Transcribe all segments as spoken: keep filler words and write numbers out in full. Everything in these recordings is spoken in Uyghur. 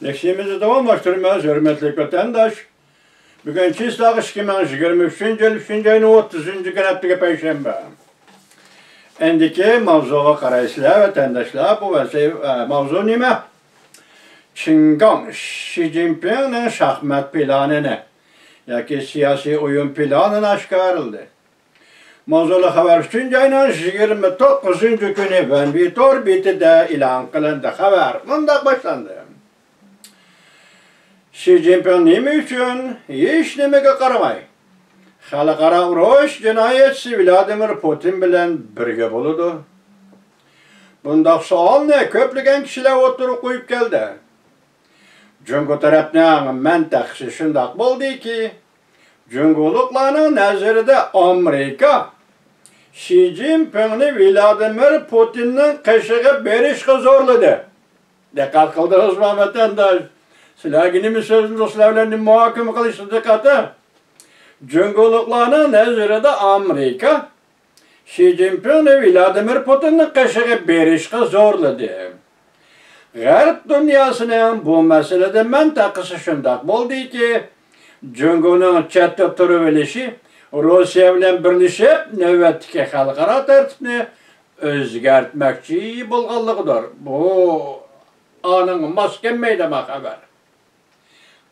لېكسىيەمىزنى داۋاملاشتۇرىمىز، ھۆرمەتلىك ۋەتەنداش. بۈگۈن چىسلاغ ئىككى مىڭ يىگىرمە ئۈچىنچى يىل ئۈچىنچى ئاينىڭ ئوتتۇزىنچى كۈنى، ھەپتىگە پەيشەنبە. ئەندىكى ماۋزۇغا قارايسىلەر، ۋەتەنداشلار. بۇ ۋەزىپ-، ئە، ماۋزۇ نېمە؟ چىڭگاڭ شى جىنپىڭنىڭ شاھمات پىلانىنى ياكى سىياسىي ئويۇن پىلانىنى ئاشكارىلىدى. ماۋزۇلۇق خەۋەر ئۈچىنچى ئاينىڭ يىگىرمە توققۇزىنچى كۈنى ۋەنۋى تور بېتىدە ئېلان قىلىندى. خەۋەر مۇنداق باشلاندى. شى جىنپىڭ نېمە ئۈچۈن ھېچنېمىگە قارىماي، خەلقئارا ئۇرۇش جىنايەتچىسى ۋلادىمىر پۇتىن بىلەن بىرگە بولىدۇ؟ بۇنداق سوئالنى كۆپلىگەن كىشىلەر ئوتتۇرىغا قويۇپ كەلدى. جۇڭگو تەرەپنىڭ مەنتىقىسى شۇنداق بولدىكى، جۇڭگولۇقلارنىڭ نەزىرىدە ئامېرىكا شى جىنپىڭنى ۋلادىمىر پۇتىننىڭ قېشىغا بېرىشقا زورلىدى. دىققەت قىلدىڭىزمۇ، ۋەتەنداش؟ سىلەرگە نېمە سۆزنى، سىلەر بىلەن نېمە مۇھاكىمە قىلىشنى دىققەت. جۇڭگولۇقلارنىڭ نەزىرىدە ئامېرىكا شى جىنپىڭنى ۋلادىمىر پۇتىننىڭ قېشىغا بېرىشقا زورلىدى. غەرب دۇنياسىنىڭ بۇ مەسىلىدە مەنتىقىسى شۇنداق بولدىكى، جۇڭگونىڭ چەتتە تۇرۇۋېلىشى روسىيە بىلەن بىرلىشىپ نۆۋەتتىكى خەلقئارا تەرتىپنى ئۆزگەرتمەكچى بولغانلىقىدۇر. بۇ ئانىڭغا ماس كەلمەيدۇ ما خەۋەر.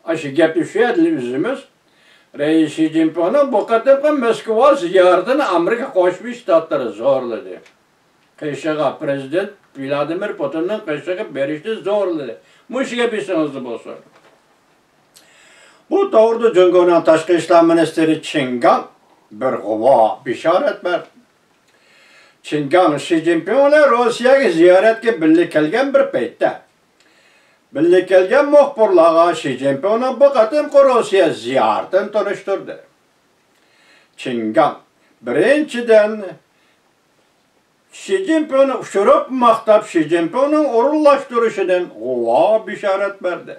ئاشۇ گەپنى شۇ يەردىن ئۈزىمىز. رەئىس شى جىنپىڭنىڭ بۇ قېتىمقى موسكۋا زىيارىتىنى ئامېرىكا قوشما شتاتلىرى زورلىدى. قېشىغا، پىرېزىدېنت ۋلادىمىر پۇتىننىڭ قېشىغا بېرىشنى زورلىدى. مۇشۇ گەپ ئېسىڭىزدە بولسۇن. بۇ توغرىدا جۇڭگونىڭ تاشقى ئىشلار مىنىستىرى چېن گاڭ بىر غۇۋا بېشارەت بەردى. چېن گاڭ شى جىنپىڭ بىلەن روسىيەگە زىيارەتكە بىللە كەلگەن بىر پەيتتە، بىللە كەلگەن مۇخبىرلارغا شى جىنپىڭنىڭ بۇ قېتىمقى روسىيە زىيارىتىنى تونۇشتۇردى. چېن گاڭ، بىرىنچىدىن، شى جىنپىڭنى ئۇچۇرۇپ ماختاپ، شى جىنپىڭنىڭ ئورۇنلاشتۇرۇشىدىن غۇۋا بېشارەت بەردى.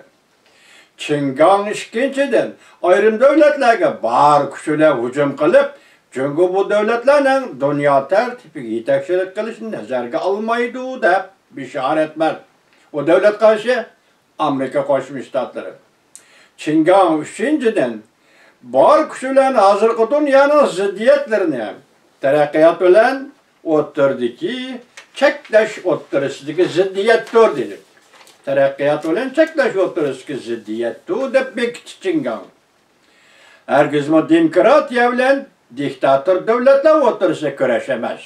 چېن گاڭ ئىككىنچىدىن، ئايرىم دۆلەتلەرگە بار كۈچى بىلەن ھۇجۇم قىلىپ، جۇڭگو بۇ دۆلەتلەرنىڭ دۇنيا تەرتىپىگە يېتەكچىلىك قىلىشىنى نەزەرگە ئالمايدۇ، دەپ بېشارەت بەردى. ئۇ دۆلەت قايسى؟ ئامېرىكا قوشما شتاتلىرى. چېن گاڭ ئۈچىنچىدىن، بار كۈچى بىلەن ھازىرقى دۇنيانىڭ زىددىيەتلىرىنى، تەرەققىيات بىلەن ئوتتۇرىدىكى چەكلەش ئوتتۇرىسىدىكى زىددىيەتتۇر، دېدى. تەرەققىيات بىلەن چەكلەش ئوتتۇرىسىدىكى زىددىيەتتۇر، دەپ بېكىتتى چېن گاڭ. ھەرگىزمۇ دېموكراتىيە بىلەن دىكتاتور دۆلەتلەر ئوتتۇرىسىدا كۈرەش ئەمەس.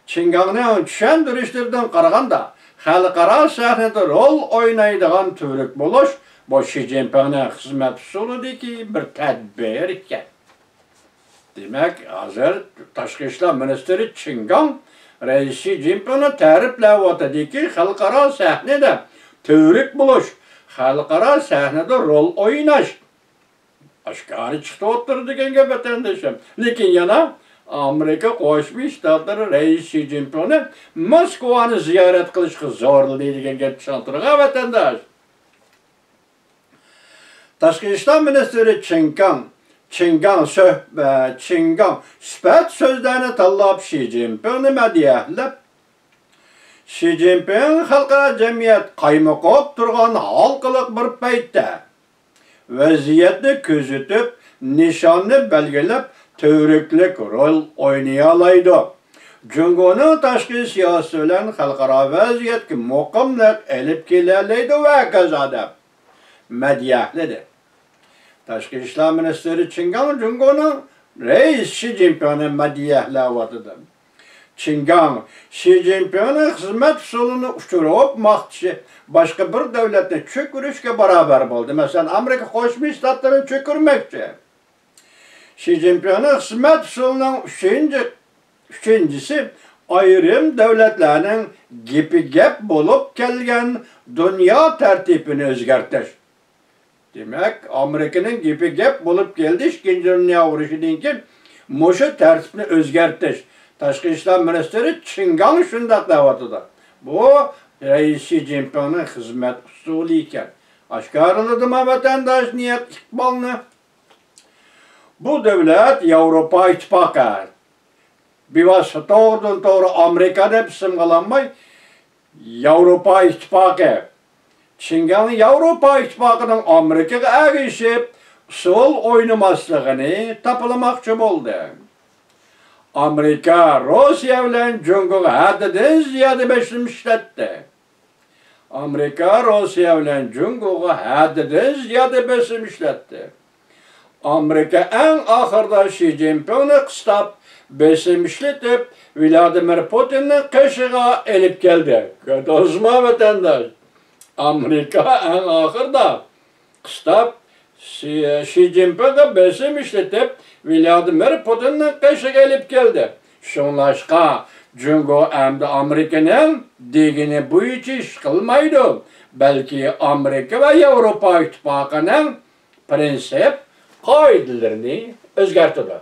چېن گاڭنىڭ چۈشەندۈرۈشلىرىدىن قارىغاندا، خەلقئارا سەھنىدە رول ئوينايدىغان تۈۋرۈك بولۇش، بۇ شى جىنپىڭنىڭ خىزمەت ئۇسۇلىدىكى بىر تەدبىر ئىكەن. دېمەك، ھازىر تاشقى ئىشلار مىنىستىرى چېن گاڭ رەئىس شى جىنپىڭنى تەرىپلەۋاتىدۇكى، خەلقئارا سەھنىدە تۈۋرۈك بولۇش، خەلقئارا سەھنىدە رول ئويناش ئاشكارا چىقتى ئوتتۇرىغا دېگەن گەپ، ۋەتەنداشلار. لېكىن يەنە ئامېرىكا قوشما شتاتلىرى رەئىس شى جىنپىڭنى موسكۋانى زىيارەت قىلىشقا زورلىدى دېگەن گەپنى چىڭ تۇرغان، ۋەتەنداش. تاشقى ئىشلار مىنىستىرى چېن گاڭ، چېن گاڭ سۆھ-، ئە، چېن گاڭ سۈپەت سۆزلەرنى تاللاپ، شى جىنپىڭنى مەدھىيەلەپ، شى جىنپىڭ خەلقئارا جەمئىيەت قايمۇقۇپ تۇرغان ھالقىلىق بىر پەيتتە، ۋەزىيەتنى كۆزىتىپ، نىشاننى بەلگىلەپ، تۈۋرۈكلۈك رول ئوينىيالايدۇ. جۇڭگونىڭ تاشقى سىياسىتى بىلەن خەلقئارا ۋەزىيەتكە مۇقىملىق ئېلىپ كېلەلەيدۇ ۋە ھاكازا، دەپ مەدھىيەلىدى. تاشقى ئىشلار مىنىستىرى چېن گاڭ جۇڭگونىڭ رەئىسى شى جىنپىڭنى مەدھىيەلەۋاتىدۇ. چېن گاڭ شى جىنپىڭنىڭ خىزمەت ئۇسۇلىنى ئۇچۇرۇپ ماختىشى باشقا بىر دۆلەتنى چۆكۈرۈشكە باراۋەر بولدى. مەسىلەن، ئامېرىكا قوشما شتاتلىرىنى چۆكۈرمەكچى. شى جىنپىڭنىڭ خىزمەت ئۇسۇلىنىڭ ئۈچىنچى، ئۈچىنچىسى، ئايرىم دۆلەتلەرنىڭ گېپى گەپ بولۇپ كەلگەن دۇنيا تەرتىپىنى ئۆزگەرتىش. دېمەك، ئامېرىكىنىڭ گېپى گەپ بولۇپ كەلدى، ئىككىنچى دۇنيا ئۇرۇشىدىن كېيىن مۇشۇ تەرتىپنى ئۆزگەرتىش. تاشقى ئىشلار مىنىستىرى چېن گاڭ شۇنداق دەۋاتىدۇ. بۇ رەئىس شى جىنپىڭنىڭ خىزمەت ئۇسۇلى ئىكەن. ئاشكارىلىدىما ۋەتەنداش نىيەت ئىقبالنى؟ بۇ دۆلەت ياۋروپا ئىتتىپاقى، بىۋاسىتە توغرىدىن توغرا ئامېرىكا دەپ ئىسىمغا ئالالماي، ياۋروپا ئىتتىپاقى، شىنجاڭنىڭ ياۋروپا ئىتتىپاقىنىڭ ئامېرىكىغا ئەگىشىپ ئۇسسۇل ئوينىماسلىقىنى تاپىلىماقچى بولدى. ئامېرىكا روسىيە بىلەن جۇڭگوغا ھەددىدىن زىيادە بېسىم ئىشلەتتى. ئامېرىكا روسىيە بىلەن جۇڭگوغا ھەددىدىن زىيادە بېسىم ئىشلەتتى. ئامېرىكا ئەڭ ئاخىرىدا شى جىنپىڭنى قىستاپ، بېسىم ئىشلىتىپ، ۋلادىمىر پۇتىننىڭ قېشىغا ئېلىپ كەلدى. كۆردىڭىزمۇ، ۋەتەنداش؟ ئامېرىكا ئەڭ ئاخىرىدا قىستاپ، شى، شى جىنپىڭغا بېسىم ئىشلىتىپ، ۋلادىمىر پۇتىننىڭ قېشىغا ئېلىپ كەلدى. شۇڭلاشقا، جۇڭگو ئەمدى ئامېرىكىنىڭ دېگىنى بويىچە ئىش قىلمايدۇ، بەلكى ئامېرىكا ۋە ياۋروپا ئىتتىپاقىنىڭ پىرىنسىپ قائىدىلىرىنى ئۆزگەرتىدۇ.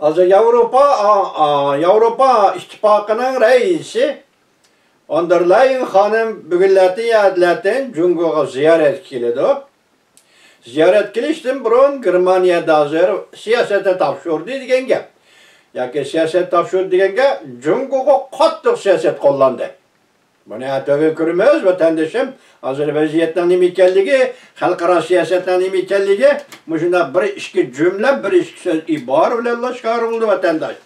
ھازىر ياۋروپا، ئا، ئا، ياۋروپا ئىتتىپاقىنىڭ رەئىسى فون دېر لايېن خانىم بۈگۈنلەتىن يا ئەتىلەتىن جۇڭگوغا زىيارەتكە كېلىدۇ. زىيارەت كېلىشتىن بۇرۇن گېرمانىيەدە ھازىر سىياسەتنى تاپشۇردى دېگەن گەپ. ياكى سىياسەت تاپشۇردى دېگەن گەپ، جۇڭگوغا قاتتىق سىياسەت قوللاندى. بۇنى ئەتىگە كۆرىمىز، ۋەتەندىشىم. ھازىر ۋەزىيەتنىڭ نېمە ئىكەنلىكى، خەلقئارا سىياسەتنىڭ نېمە ئىكەنلىكى، مۇشۇنداق بىر ئىككى جۈملە، بىر ئىككى سۆز ئىبارە بىلەنلا ئاشكارا بولدى، ۋەتەنداش.